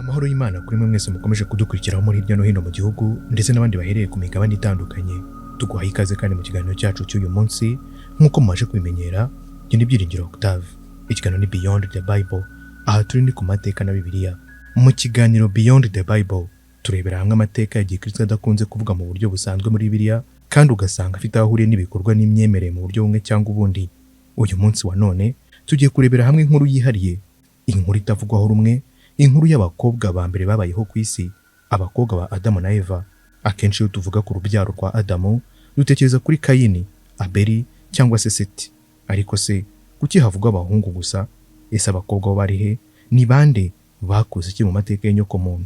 Amahoro y'Imana kuri mwe mwese mukomeje kudukurikiraho muri hirya no hino mu gihugu ndetse n'abandi bahereye ku migabane itandukanye. Tuguhaye ikaze kandi mu kiganiro cyacu cy'uyu munsi nk'uko mumaze kubimenyera, njye ni Byiringiro Octave. Ikiganiro ni Beyond the Bible. Aha turi ni ku mateka na Bibiliya. Mu kiganiro Beyond the Bible turebera hamwe amateka ya gikristo adakunze kuvuga mu buryo busanzwe muri Bibiliya kandi ugasanga afite aho ahuriye n'ibikorwa n'imyemerere mu buryo bumwe cyangwa ubundi. Uyu munsi wa none tugiye kurebera hamwe inkuru yihariye, inkuru itavugwaho rumwe, inkuru y'abakobwa ba mbere babayeho ku isi, abakobwa ba Adamu na Eva. Akenshi iyo tuvuga ku rubyaro rwa Adamu, dutekereza kuri Kayini, Abeli cyangwa se Seti. Ariko se kuki havugwa abahungu gusa? Ese abakobwa bo bari he? Ni bande? Bakoze iki mu mateka y'inyokomuntu?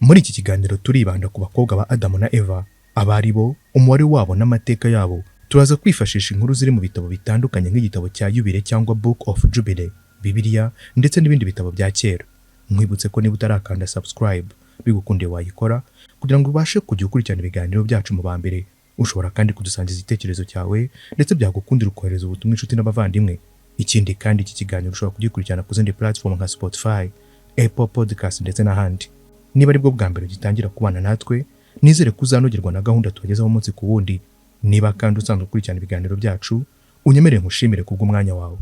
Muri iki kiganiro turibanda ku bakobwa ba Adamu na Eva, abari bo, umubare wabo n'amateka yabo. Turaza kwifashisha inkuru ziri mu bitabo bitandukanye nk'igitabo cya Yubile cyangwa Book of Jubilee, Bibiliya ndetse n'ibindi bitabo bya kera. Nkwibutse ko niba utarakanda subscribe bigukundiye wayikora kugira ngo ubashe kujya ukurikirana ibiganiro byacu mu ba mbere. Ushobora kandi kudusangiza igitekerezo cyawe ndetse byagukundira ukohereza ubutumwa inshuti n'abavandimwe. Ikindi kandi iki kiganiro ushobora kugikurikirana ku zindi platform nka Spotify, Apple Podcast ndetse n'ahandi. Niba aribwo bwa mbere ugitangira kubana natwe, nizere ko uzanogerwa na gahunda tubagezaho umunsi ku wundi. Niba kandi usanzwe ukurikirana ibiganiro byacu, unyemerere nkushimire kubw'umwanya wawe.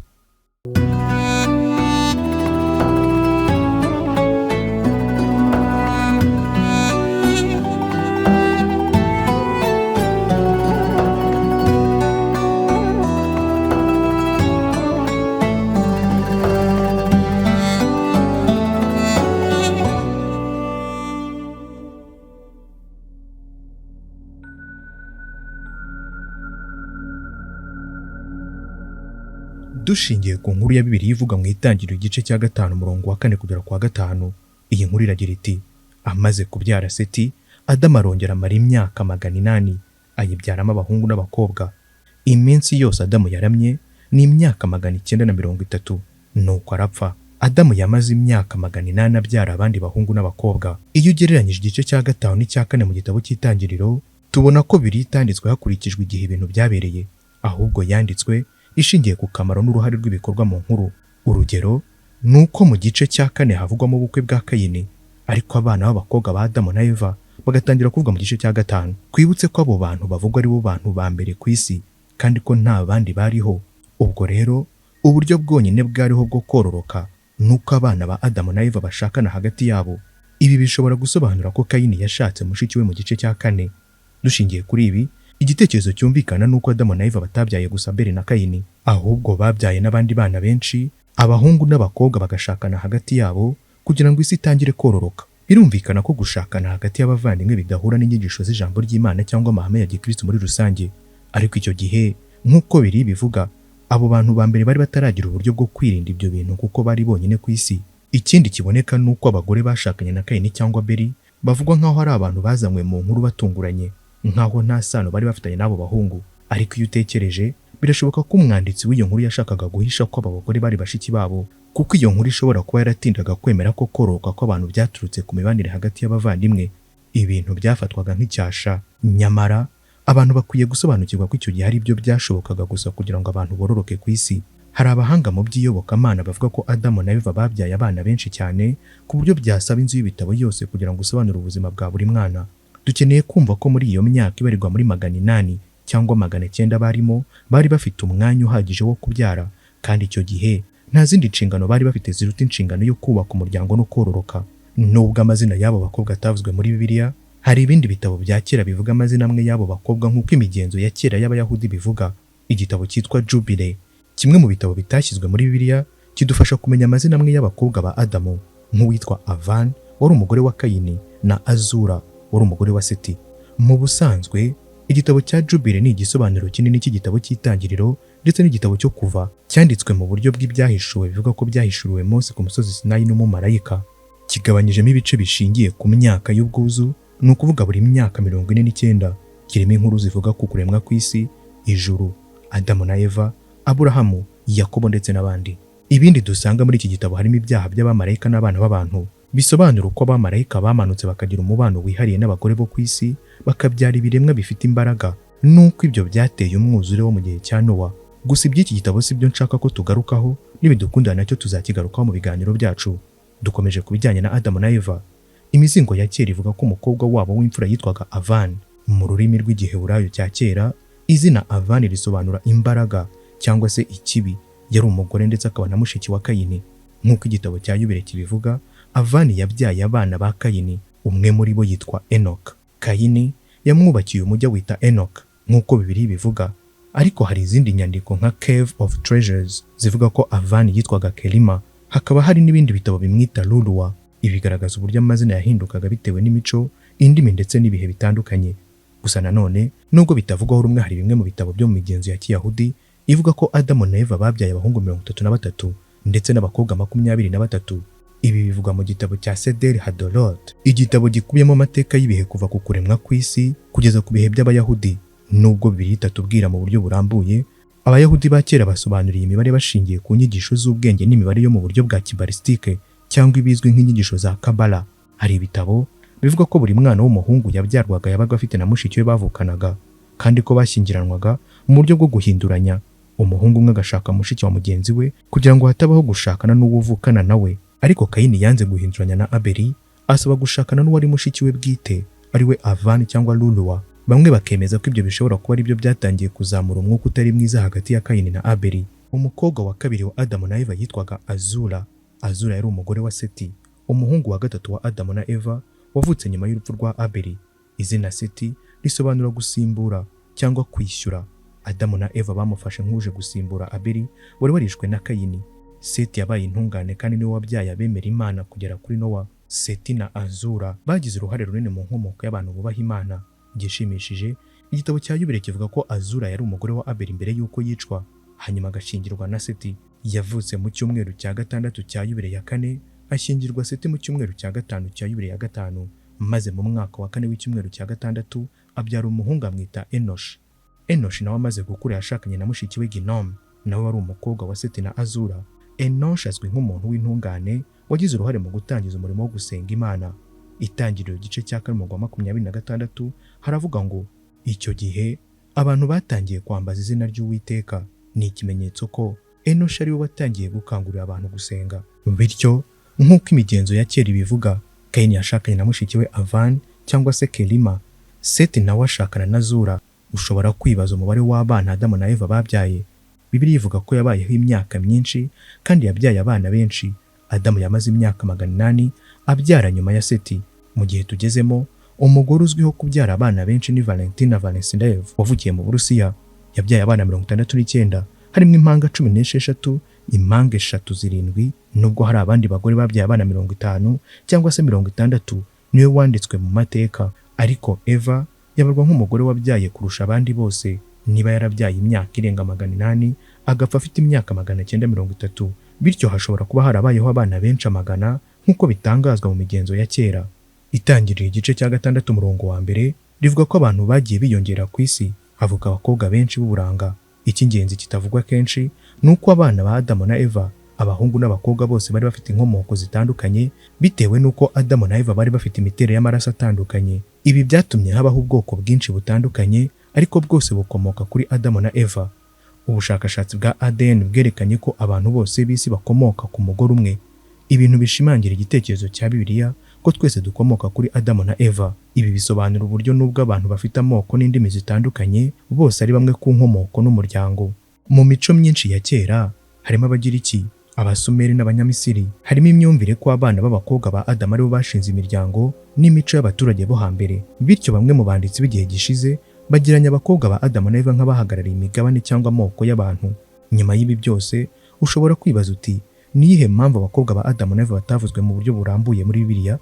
Dushingiye ku nkuru ya Bibiliya ivuga mu Itangiriro igice cya 5 umurongo wa 4 kugera ku wa 5, iyi nkuru iragira iti: amaze kubyara Seti, Adamu arongera amara imyaka 800, ayibyaramo abahungu n'abakobwa. Iminsi yose Adamu yaramye ni imyaka 930, nuko arapfa. Adamu yamaze imyaka 800 abyara abandi bahungu n'abakobwa. Iyo ugereranyije igice cya 5 n'icya 4 mu gitabo cy'Itangiriro, tubona ko Bibiliya itanditswe hakurikijwe igihe ibintu byabereye, ahubwo yanditswe ishingiye ku kamaro n'uruhare rw'ibikorwa mu nkuru. Urugero ni uko mu gice cya 4 havugwamo ubukwe bwa Kayini, ariko abana b'abakobwa ba Adamu na Eva bagatangira kuvuga mu gice cya 5. Twibutse ko abo bantu bavugwa ari bo bantu ba mbere ku isi kandi ko nta bandi bariho. Ubwo rero uburyo bwonyine bwariho bwo kororoka ni uko abana ba Adamu na Eva bashakana hagati yabo. Ibi bishobora gusobanura ko Kayini yashatse mushiki we mu gice cya 4. Dushingiye kuri ibi, igitekerezo cyumvikana ni uko Adamu na Eva batabyaye gusa Abeli na Kayini, ahubwo babyaye n'abandi bana benshi, abahungu n'abakobwa bagashakana hagati yabo kugira ngo isi itangire kororoka. Birumvikana ko gushakana hagati y'abavandimwe bidahura n'inyigisho z'ijambo ry'Imana cyangwa amahame ya gikristo muri rusange. Ariko icyo gihe, nk'uko biri bivuga, abo bantu ba mbere bari bataragira uburyo bwo kwirinda ibyo bintu kuko bari bonyine ku isi. Ikindi kiboneka ni uko abagore bashakanye na Kayini cyangwa Abeli bavugwa nk'aho ari abantu bazanywe mu nkuru batunguranye, nk'aho nta sano bari bafitanye n'abo bahungu. Ariko iyo utekereje, birashoboka ko umwanditsi w'iyo nkuru yashakaga guhisha ko aba bagore bari bashiki babo, kuko iyo nkuru ishobora kuba yaratindaga kwemera ko kororoka kw'abantu byaturutse ku mibanire hagati y'abavandimwe, ibintu byafatwaga nk'icyasha. Nyamara abantu bakwiye gusobanukirwa ko icyo gihe ari byo byashobokaga gusa kugira ngo abantu bororoke ku isi. Hari abahanga mu by'iyobokamana bavuga ko Adamu na Eva babyaye abana benshi cyane ku buryo byasaba inzu y'ibitabo yose kugira ngo usobanure ubuzima bwa buri mwana. Dukeneye kumva ko muri iyo myaka ibarirwa muri 800 cyangwa 900 barimo bari bafite umwanya uhagije wo kubyara, kandi icyo gihe nta zindi nshingano bari bafite ziruta inshingano yo kubaka umuryango no kororoka. Nubwo amazina y'abo bakobwa atavuzwe muri Bibiliya, hari ibindi bitabo bya kera bivuga amazina amwe y'abo bakobwa nk'uko imigenzo ya kera y'Abayahudi bivuga. Igitabo cyitwa Jubilee, kimwe mu bitabo bitashyizwe muri Bibiliya, kidufasha kumenya amazina amwe y'abakobwa ba Adamu, nk'uwitwa Avan wari umugore wa Kayini na Azura wari umugore wa Seti. Mu busanzwe igitabo cya Jubilee ni igisobanuro kinini cy'igitabo cy'Itangiriro ndetse n'igitabo cyo Kuva, cyanditswe mu buryo bw'ibyahishuwe bivuga ko byahishuriwe Mose ku musozi Sinayi n'umumarayika. Kigabanyijemo ibice bishingiye ku myaka y'ubwuzu, ni ukuvuga buri myaka 49. Kirimo inkuru zivuga ku kuremwa kw'isi, ijuru, Adamu na Eva, Aburahamu, Yakobo ndetse n'abandi. Ibindi dusanga muri iki gitabo harimo ibyaha by'abamarayika n'abana b'abantu, bisobanura uko abamarayika bamanutse bakagira umubano wihariye n'abagore bo ku isi, bakabyara ibiremwa bifite imbaraga, nuko ibyo byateye umwuzure wo mu gihe cya Nowa. Gusa iby'iki gitabo si byo nshaka ko tugarukaho, nibidukundana nacyo tuzakigarukaho mu biganiro byacu. Dukomeje ku bijyanye na Adamu na Eva. Imizingo ya kera ivuga ko umukobwa wabo w'imfura yitwaga Avan. Mu rurimi rw'Igiheburayo cya kera, izina Avan risobanura imbaraga cyangwa se ikibi. Yari umugore ndetse akaba na mushiki wa Kayini. Nk'uko igitabo cya Yubile kibivuga, Avani yabyaye abana ba Kayini, umwe muri bo yitwa Enoch. Kayini yamwubakiye umujyi awita Enoch, nk'uko Bibiliya ibivuga. Ariko hari izindi nyandiko nka Cave of Treasures zivuga ko Avani yitwaga Kelima, hakaba hari n'ibindi bitabo bimwita Luluwa. Ibi bigaragaza uburyo amazina yahindukaga bitewe n'imico, indimi ndetse n'ibihe bitandukanye. Gusa nanone, nubwo bitavugwaho rumwe, hari bimwe mu bitabo byo mu migenzo ya Kiyahudi ivuga ko Adamu na Eva babyaye abahungu 33 ndetse n'abakobwa 23. Ibi bivugwa mu gitabo cya Seder Hadorot, igitabo gikubiyemo amateka y'ibihe kuva ku kuremwa kw'isi kugeza ku bihe by'Abayahudi. Nubwo Bibiliya itatubwira mu buryo burambuye, Abayahudi ba kera basobanuriye imibare bashingiye ku nyigisho z'ubwenge n'imibare yo mu buryo bwa kibarisitike cyangwa ibizwi nk'inyigisho za Kabala. Hari ibitabo bivuga ko buri mwana w'umuhungu yabyarwaga yabaga afite na mushiki we bavukanaga, kandi ko bashyingiranwaga mu buryo bwo guhinduranya, umuhungu umwe agashaka mushiki wa mugenzi we kugira ngo hatabaho gushakana n'uwo uvukana nawe. Ariko Kayini yanze guhinduranya na Abeli, asaba gushakana n'uwari mushiki we bwite, ari we Avani cyangwa Luluwa. Bamwe bakemeza ko ibyo bishobora kuba ari byo byatangiye kuzamura umwuka utari mwiza hagati ya Kayini na Abeli. Umukobwa wa kabiri wa Adamu na Eva yitwaga Azura. Azura yari umugore wa Seti, umuhungu wa gatatu wa Adamu na Eva wavutse nyuma y'urupfu rwa Abeli. Izina Seti risobanura gusimbura cyangwa kwishyura. Adamu na Eva bamufashe nk'uje gusimbura Abeli wari warishwe na Kayini. Seti yabaye intungane kandi niwe wabyaye abemera Imana kugera kuri Nowa. Seti na Azura bagize uruhare runini mu nkomoko y'abantu bubaha Imana. Igishimishije, igitabo cya Yubile kivuga ko Azura yari umugore wa Abeli mbere y'uko yicwa, hanyuma agashyingirwa na Seti. Yavutse mu cyumweru cya gatandatu cya Yubile ya kane, ashyingirwa Seti mu cyumweru cya gatanu cya Yubile ya gatanu, maze mu mwaka wa kane w'icyumweru cya gatandatu abyara umuhungu amwita Enoshi. Enoshi nawe amaze gukura yashakanye na mushiki we Ginome, nawe wari umukobwa wa Seti na Azura. Enoshi azwi nk'umuntu w'intungane wagize uruhare mu gutangiza umurimo wo gusenga Imana. Itangiriro igice cya kane umurongo wa 26 haravuga ngo: icyo gihe abantu batangiye kwambaza izina ry'Uwiteka. Ni ikimenyetso ko Enoshi ari we watangiye gukangurira abantu gusenga. Bityo nk'uko imigenzo ya kera ibivuga, Kayini yashakanye na mushiki we Avan cyangwa se Kelima, Seti nawe ashakana na Zura. Ushobora kwibaza umubare w'abana Adamu na Eva babyaye. Bibiliya ivuga ko yabayeho imyaka myinshi kandi yabyaye abana benshi. Adamu yamaze imyaka 800 abyara nyuma ya Seti. Mu gihe tugezemo, umugore uzwiho kubyara abana benshi ni Valentina Valensilev wavukiye mu Burusiya. Yabyaye abana 69, harimo impanga 16, impanga 3 7. Nubwo hari abandi bagore babyaye abana 50 cyangwa se 60, niwe wanditswe mu mateka. Ariko Eva yabarwa nk'umugore wabyaye kurusha abandi bose, niba yarabyaye imyaka irenga 800 agapfa afite imyaka 930. Bityo hashobora kuba harabayeho abana benshi amagana nk'uko bitangazwa mu migenzo ya kera. Itangiriro igice cya gatandatu umurongo wa mbere rivuga ko abantu bagiye biyongera ku isi, havuka abakobwa benshi b'uburanga. Icy'ingenzi kitavugwa kenshi ni uko abana ba Adamu na Eva, abahungu n'abakobwa bose bari bafite inkomoko zitandukanye, bitewe n'uko Adamu na Eva bari bafite imiterere y'amaraso atandukanye. Ibi byatumye habaho ubwoko bwinshi butandukanye, ariko bwose bukomoka kuri Adamu na Eva. Ubushakashatsi bwa ADN bwerekanye ko abantu bose b'isi bakomoka ku mugore umwe, ibintu bishimangira igitekerezo cya Bibiliya ko twese dukomoka kuri Adamu na Eva. Ibi bisobanura uburyo nubwo abantu bafite amoko n'indimi zitandukanye, bose ari bamwe ku nkomoko n'umuryango. Mu mico myinshi ya kera, harimo Abagiriki, Abasumeri n'Abanyamisiri, harimo imyumvire ko abana b'abakobwa ba Adamu aribo bashinze imiryango n'imico y'abaturage bo hambere. Bityo bamwe mu banditsi b'igihe gishize bagiranya abakobwa ba Adamu na Eva nk'abahagarariye imigabane cyangwa amoko y'abantu. Nyuma y'ibi byose, ushobora kwibaza uti: ni iyihe mpamvu abakobwa ba Adamu na Eva batavuzwe mu buryo burambuye muri Bibiliya?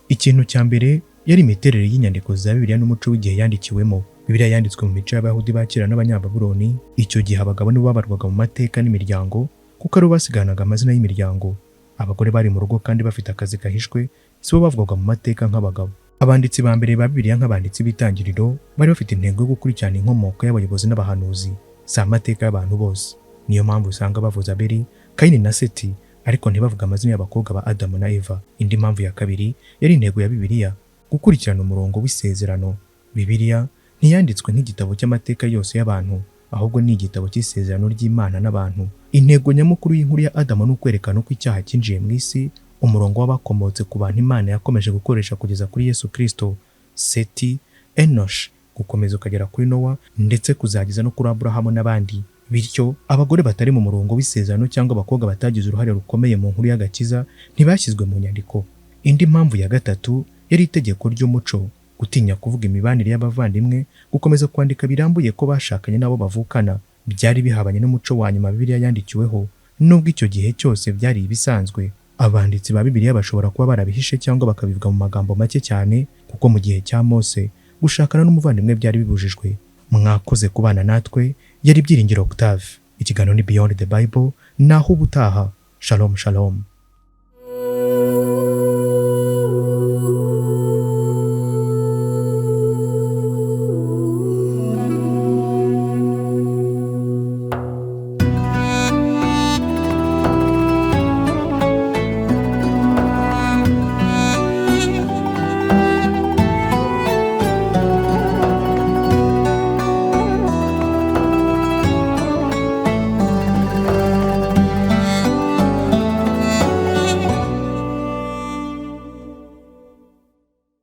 Ikintu cya mbere yari imiterere y'inyandiko za Bibiliya n'umuco w'igihe yandikiwemo. Bibiliya yanditswe mu mico y'Abayahudi ba kera n'Abanyababuloni. Icyo gihe abagabo nibo babarwaga mu mateka n'imiryango, kuko aribo basiganaga amazina y'imiryango. Abagore bari mu rugo kandi bafite akazi kahishwe, si bo bavugwaga mu mateka nk'abagabo. Abanditsi ba mbere ba Bibiliya nk'abanditsi b'itangiriro bari bafite intego yo gukurikirana inkomoko y'abayobozi n'abahanuzi, si amateka y'abantu bose. Niyo mpamvu usanga bavuza Abeli, Kayini na Seti, ariko ntibavuge amazina y'abakobwa ba Adamu na Eva. Indi mpamvu ya kabiri yari intego ya Bibiliya, gukurikirana umurongo w'isezerano. Bibiliya ntiyanditswe nk'igitabo cy'amateka yose y'abantu, ahubwo ni igitabo cy'isezerano ry'Imana n'abantu. Intego nyamukuru y'inkuru ya Adamu ni ukwerekana uko icyaha cyinjiye mu isi, Umurongo w'abakomotse ku bantu Imana yakomeje gukoresha kugeza kuri Yesu Kristo, Seti, Enoshi, gukomeza ukagera kuri Nowa ndetse kuzageza no kuri Aburahamu n'abandi. Bityo, abagore batari mu murongo w'isezerano cyangwa abakobwa batagize uruhare rukomeye mu nkuru y'agakiza ntibashyizwe mu nyandiko. Indi mpamvu ya gatatu yari itegeko ry'umuco, gutinya kuvuga imibanire y'abavandimwe, gukomeza kwandika birambuye ko bashakanye n'abo bavukana, byari bihabanye n'umuco wa nyuma Bibiliya yandikiweho, nubwo icyo gihe cyose byari ibisanzwe. Abanditsi ba Bibiliya bashobora kuba barabihishe cyangwa bakabivuga mu magambo make cyane, kuko mu gihe cya Mose, gushakana n'umuvandimwe byari bibujijwe. Mwakoze kubana natwe, yari Byiringiro Octave. Ikiganiro ni Beyond the Bible, naho ubutaha. Shalom shalom.